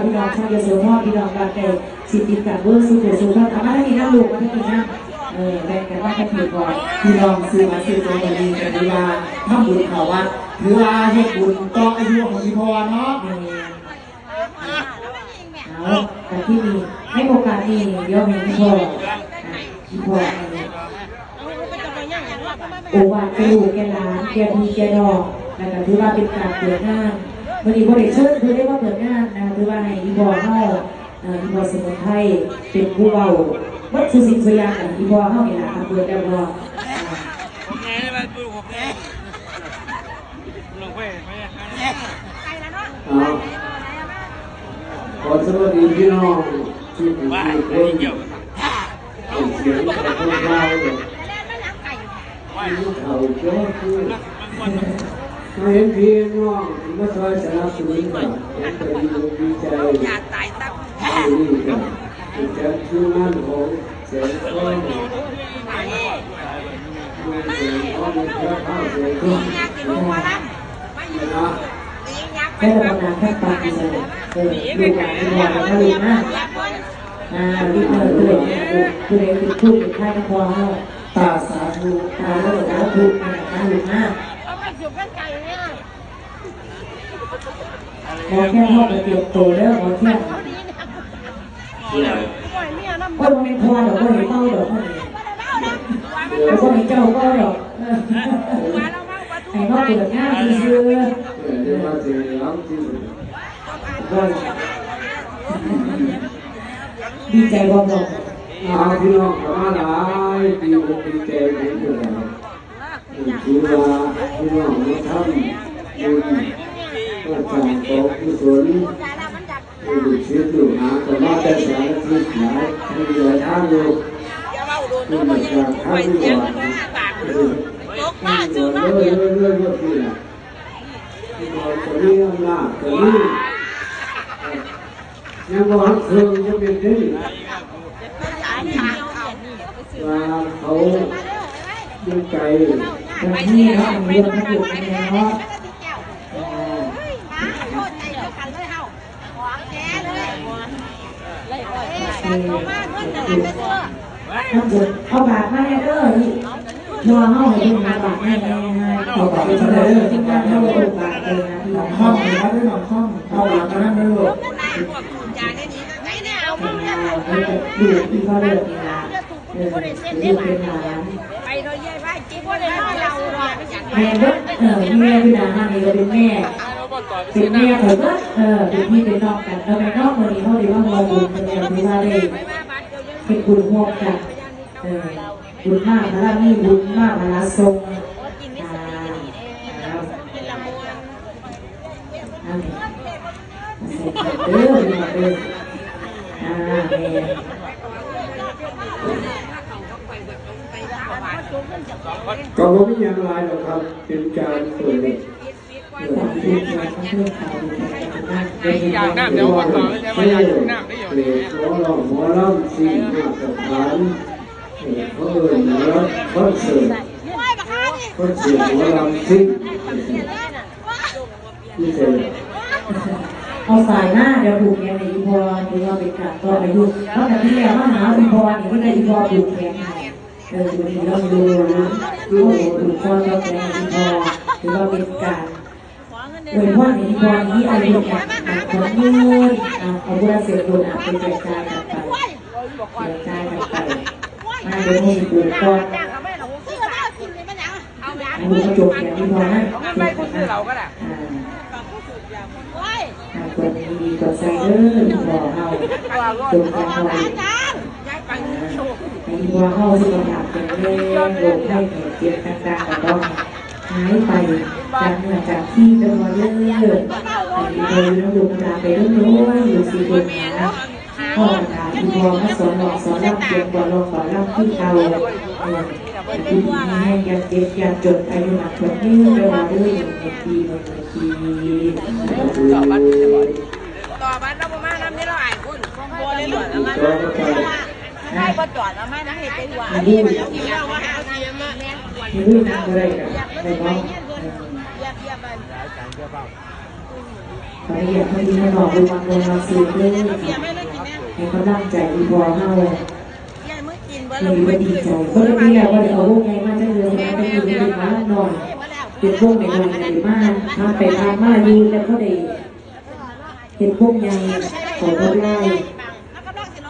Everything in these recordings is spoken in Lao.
ພີ່ນ້ອງຊາວຍະໂສທອນ ພີ່ນ້ອງບ້ານໃກ້ຊິດຕິດກັນເບີສູ່ຜູ້ສູ່ຄົນ ເອົາມາທາງນີ້ນຳລູກ ມາທາງນີ້ນຳ ເອີ ແບ່ງກັນມາທາງພີ້ກ່ອນ ພີ່ນ້ອງຊື້ໝາກຊື້ຕົວກໍດີ ກໍຖືວ່າທຳບຸນເຂົ້າວັດ ຖືວ່າເຮັດບຸນຕໍ່ອາຍຸຂອງອີ່ພໍ່ເນາະ ແມ່ນ ເອົາ ບັດທີນີ້ ໃນໂອກາດນີ້ ດຽວໃຫ້ອີ່ພໍ່ ອີ່ພໍ່ ໂອວາດແກ່ລູກແກ່ຫຼານ ແກ່ພີ່ແກ່ນ້ອງ ແລ້ວກໍຖືວ່າເປັນການເປີດງານ ມື້ນີ້ບໍ່ໄດ້ເຊີນເພິ່ນເດ້ມາເປີດງານນະ ຖືວ່າໃຫ້ອີ່ພໍ່ເຮົາ ເອີ ອີ່ພໍ່ສະໝຸນໄພເປັນຜູ້ເວົ້າ ເບິດສູ່ສິ່ງສູ່ຢ່າງ ອີ່ພໍ່ເຮົານີ້ລະ ຖ້າເປີດແລ້ວກໍ ເອົາ ຂໍສະຫວັດດີພີ່ນ້ອງທຸກຜູ້ທຸກຄົນ ເປັນສຽງຂອງພວກເຮົາ ຜູ້ເຖົ້າເຈົ້າ ມາເຫັນພີ່ເຫັນນ້ອງ ມາຊ່ອຍສະໜັບສະໜູນກັນ ເຫັນກໍດີອົກດີໃຈ ມື້ນີ້ກໍເປັນການຄືງານຂອງ ແຕ່ລະບັນດາແຂກປາກຢູ່ໃສ ເອີ ລູກຫຼານທີ່ວ່າກັນນະລູກນະ ອ່າ ລູກເອີຍ ຜູ້ໃດເປັນຜູ້ເປັນໃຜນຳພໍ່ເຮົາ ສາທຸ ສາທຸ ນະລູກນະ. ໝໍແຄ້ນເຮົາກໍຕຽມໂຕເດີໝໍແຄ້ນ ໂອ້ຍ ບໍ່ແມ່ນພໍ່ດອກ ບໍ່ໃຫ້ເປົ່າດອກ ບໍ່ໃຫ້ເຈົ້າເປົ່າດອກ ເອີ ໃຫ້ມາເປີດງານຊື່ໆ ເອີ ດີໃຈບໍ່ພໍ່? ອ້າວ ພີ່ນ້ອງເຂົ້າມາຫຼາຍ ດີອົກດີໃຈເຫັນຢູ່ແລ້ວ. ຖືວ່າພີ່ນ້ອງມາທຳບຸນ ມາສ້າງກອງກຸສົນ ລູກສິດລູກຫາກໍມາແຕ່ສາລະທິດຫຼາຍ ທັງເຮືອທາງລົດ ຂຶ້ນມາຈາກທາງດ່ວນ ເອີ ທາງດ່ວນເລີຍ ເລີຍ ເລີຍ ເລີຍ ພີ່ນ້ອງກໍມີອຳນາດກໍມີ ຍັງບໍ່ຮັກເຖິງຈັກເມັດເດ້ ວ່າເຂົາຢູ່ໄກ ແບບນີ້ເນາະ ເລື່ອງທາງລູກທາງເມຍເນາະ ທຳບຸນ ເອົາບາດມາແດ່ເດີ ພໍ່ເຮົາໃຫ້ເພິ່ນຫາບາດໃຫ້ແດ່ ເອົາບາດມາແດ່ເດີ ທີມງານເຮົາເອົາບາດໄປຫາພີ່ນ້ອງ ເອົາບາດມານຳເດີລູກ ເອີ ໃຫ້ກັບລູກທີ່ເຂົາເລີກນີ້ລະ ເອີ ເປັນລູກເປັນຫຼານ ແມ່ນເບິດ ເອີ ແມ່ຢູ່ໜ້າຮ້ານນີ້ກໍເປັນແມ່ ເປັນແມ່ຂ້ອຍເບິດ ເອີ ເປັນພີ່ເປັນນ້ອງກັນ ເນາະແມ່ເນາະ ມື້ນີ້ເຮົາໄດ້ມາຮ່ວມບຸນກັນແລ້ວ ຖືວ່າໄດ້ເຮັດບຸນຮ່ວມກັນ ເອີ ບຸນມາພະລາມີ ບຸນມາພະລາຊົງ ອ່າ ເອົາ ເອົາ ໃສ່ເຂົ້າເດີພີ່ນ້ອງເອີຍ ອ່າ ແມ່ນ ກໍບໍ່ມີຫຍັງຫຼາຍດອກຄັບ ເປັນການເປີດ ຢາກນຳແລ້ວບໍ່ຕ້ອງ ຢາກນຳໄດ້ຢູ່ ເພລງ ໝໍຮ້ອງ ໝໍລຳ ສິ່ງມາດຕະຖານ ເອີ ເຂົາເອີ້ນວ່າຄອນເສີດ ຄອນເສີດໝໍລຳ ສິ່ງ ເອົາສາຍມາ ດຽວຜູກແຂນໃຫ້ອີ່ພໍ່ ຖືວ່າເປັນການຕໍ່ອາຍຸ ເພາະກະທີ່ແລ້ວມາຫາອີ່ພໍ່ນີ້ ມີແຕ່ອີ່ພໍ່ຜູກແຂນໃຫ້ ເອີ ມື້ນີ້ລຳລວຍ ໂອ້ໂຫ ຜູກຄໍຕໍ່ແຂນໃຫ້ອີ່ພໍ່ ຖືວ່າເປັນການອວຍພອນໃຫ້ອີ່ພໍ່ນີ້ມີອາຍຸໝັ້ນຂວັນຍືນ ເອົາ ເອົາຜູ້ລະເສດບຸນ ເອົາໄປແຈກຈ່າຍກັນໄປ ແຈກຈ່າຍກັນໄປ ມາເດີ ເຮົາຊິຜູກຕໍ່ ອັນນີ້ກໍຈົບແລ້ວ ອີ່ພໍ່ນະ ຈົບແລ້ວນະ ອ່າ ອ່າ ກວດດີໆ ກວດໃສ່ເດີ ອີ່ພໍ່ເຮົາ ຈົບແລ້ວ ອ່າ ໃຫ້ພໍ່ເຮົາສຸຂະພາບແຂງແຮງ ໂລກໄພໄຂ້ເຈັບຕ່າງໆ ກໍຕ້ອງຫາຍໄປຈາກເນື້ອຈາກທີ່ເດີພໍ່ເດີ ໃຫ້ພໍ່ຢູ່ນຳລູກນຳຫຼານໄປດົນໆ ລູກສິລູກຫາ ພໍ່ກໍຖ້າອີ່ພໍ່ມາສອນຮ້ອງສອນລຳ ກຽມກວດຮ້ອງກວດລຳຄືເກົ່າ ເອີ ຢູ່ດີມີແຮງ ຢ່າເຈັບຢ່າຈົນ ອາຍຸໝັ້ນຂວັນຍືນເດີພໍ່ເດີ ຢູ່ດີມີແຮງ ຢູ່ດີມີແຮງ ຢູ່ດີມີແຮງ ຕໍ່ບັດ ຕໍ່ບັດລາວບໍ່ມານຳເດ້ ລາວອາຍຄົນ ບໍ່ໄດ້ຫຼວດລາວມານຳ ໃຫ້ບໍ່ຈອດລາວມານຳ ເຮັດໄດ້ວ່າ ອາຍຸ ອາຍຸນຳບໍ່ໄດ້ກໍໄດ້ເນາະ ເອີ ຢຽບ ຢຽບໄວ້ ຂໍອະນຸຍາດພາພີ່ພານ້ອງເບິ່ງມັກມ່ວນມັກຊື່ເດີ ໃຫ້ກຳລັງໃຈອີ່ພໍ່ເຮົາ ໃຫ້ດີໃຈ. ປົກກະຕິແລ້ວບໍ່ໄດ້ເອົາວົງໃຫຍ່ມາຈັກເທື່ອ ສະໄໝແຕ່ກີ້ເປັນໝໍລຳນ້ອຍ ເປັນວົງນ້ອຍໆ ກໍໄດ້ມາ ຜ່ານໄປຜ່ານມາຢູ່ ແຕ່ພໍໄດ້ເຮັດວົງໃຫຍ່ ເຂົ້າກັບລາວ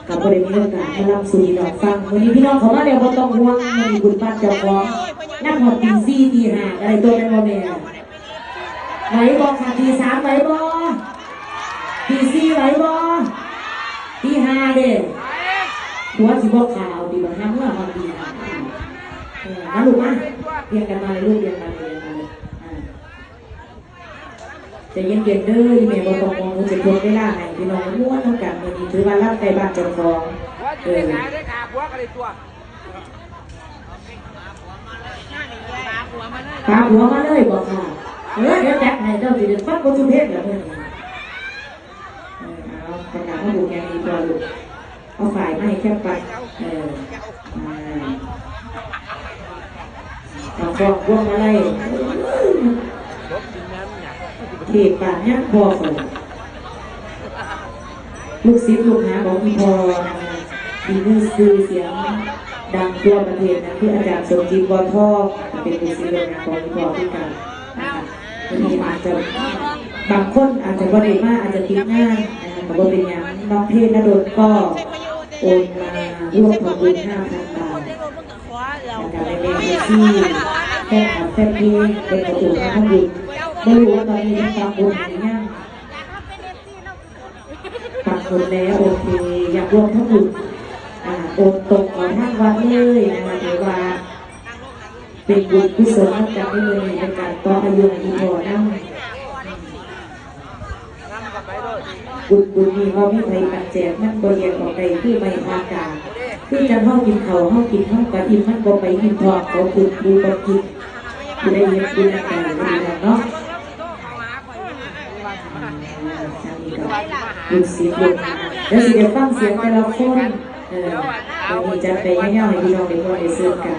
ກໍບໍ່ໄດ້ມີໂອກາດມາລຳສູ່ພີ່ນ້ອງຟັງ. ມື້ນີ້ພີ່ນ້ອງເຂົ້າມາແລ້ວບໍ່ຕ້ອງຫ່ວງ ມື້ນີ້ບຸນບ້ານເຈົ້າຂອງ ນັບຮອດຕີສີ່ຕີຫ້າກໍໄດ້ຕົວະ ແມ່ນບໍ່ແມ່? ໄຫວບໍ່ຄະ? ຕີສາມໄຫວບໍ່? ຕີສີ່ໄຫວບໍ່? ຕີຫ້າເດ້? ຫົວຊິບໍ່ຂາວຕິ ບັກຫາເມືອຮອດຕີຫ້າ. ເອີ ມາລູກມາ ລຽງກັນມາເລີຍລູກ ລຽງກັນມາເລີຍ ລຽງກັນມາເລີຍ. ອ່າ ໃຈເຢັນໆເດີ ອີ່ແມ່ບໍ່ຕ້ອງຫ່ວງ ໜູຈະທົດເວລາໃຫ້ພີ່ນ້ອງມ່ວນນຳກັນ. ມື້ນີ້ຖືວ່າລຳໃກ້ບ້ານເຈົ້າຂອງ ເອີ ປາຜົວມາເລີຍບໍ່ຄະ? ເອີ ດຽວຈັດໃຫ້ ເຈົ້າຊິໄດ້ຟັງບົດສຸເພງລະມື້ນີ້. ເອີ ເອົາ ປະກາດມາບຸກຫຍັງອີກບໍ່ລູກ? ເອົາຝ້າຍມາໃຫ້ແຄມປັດ ເອີ ອ່າ ເອົາຄອງພວງມາໄລ ເທບປານຍັງພໍ້ຂ້ອຍ ລູກສິດລູກຫາຂອງອີ່ພໍ່ ທີ່ມີຊື່ສຽງດັງທົ່ວປະເທດ ນັ້ນຄືອາຈານສົມຈິດ ບໍ່ທອງ ເປັນລູກສິດລູກຫາຂອງອີ່ພໍ່ຄືກັນນະຄະ. ມື້ນີ້ອາດຈະ ບາງຄົນອາດຈະບໍ່ໄດ້ມາ ອາດຈະຕິດງານນະຄະ ກໍບໍ່ເປັນຫຍັງ. ນ້ອງເພນະດົນກໍໂອນມາຮ່ວມທຳບຸນຫ້າພັນບາດ ແລ້ວກໍແມ່ໆເອັຟຊີ ແຟນຄລັບແຟນເພຈ ເພິ່ນກໍໂອນມາທຳບຸນ. ບໍ່ຮູ້ວ່າຕອນນີ້ເພິ່ນປັກໝຸດໃຫ້ຫຼືຍັງ? ປັກໝຸດແລ້ວ ໂອເຄ ຢາກຮ່ວມທຳບຸນ ອ່າ ໂອນຕົງເຂົ້າທາງວັດເລີຍນະຄະ. ຖືວ່າ ເປັນບຸນກຸສົນນຳກັນໃນມື້ນີ້ ເປັນການຕໍ່ອາຍຸໃຫ້ອີ່ພໍ່ນຳ. ບຸນ ບຸນນີ້ເຮົາມີໃຜປັນແຈກ ມັນບໍ່ແຍກອອກໄດ້ ຄືໄມ້ພາກາງ ຄືຈັ່ງເຮົາກິນເຂົ້າ ເຮົາກິນ ເຮົາກະອີ່ມ ມັນບໍ່ໄປອີ່ມທ້ອງເຂົາ ບຸນຜູ້ບໍ່ກິນ ຜູ້ໃດເຮັດບຸນນຳກັນ ພີ່ນ້ອງເນາະ. ອ່າ ອັນນີ້ກໍລູກສິດລູກຫາ ດຽວຊິໄດ້ຟັງສຽງແຕ່ລະຄົນ ເອີ ດຽວນີ້ຈັດໄປຍາວໆ ໃຫ້ພີ່ນ້ອງໄດ້ມ່ວນໄດ້ຊື່ນກັນ.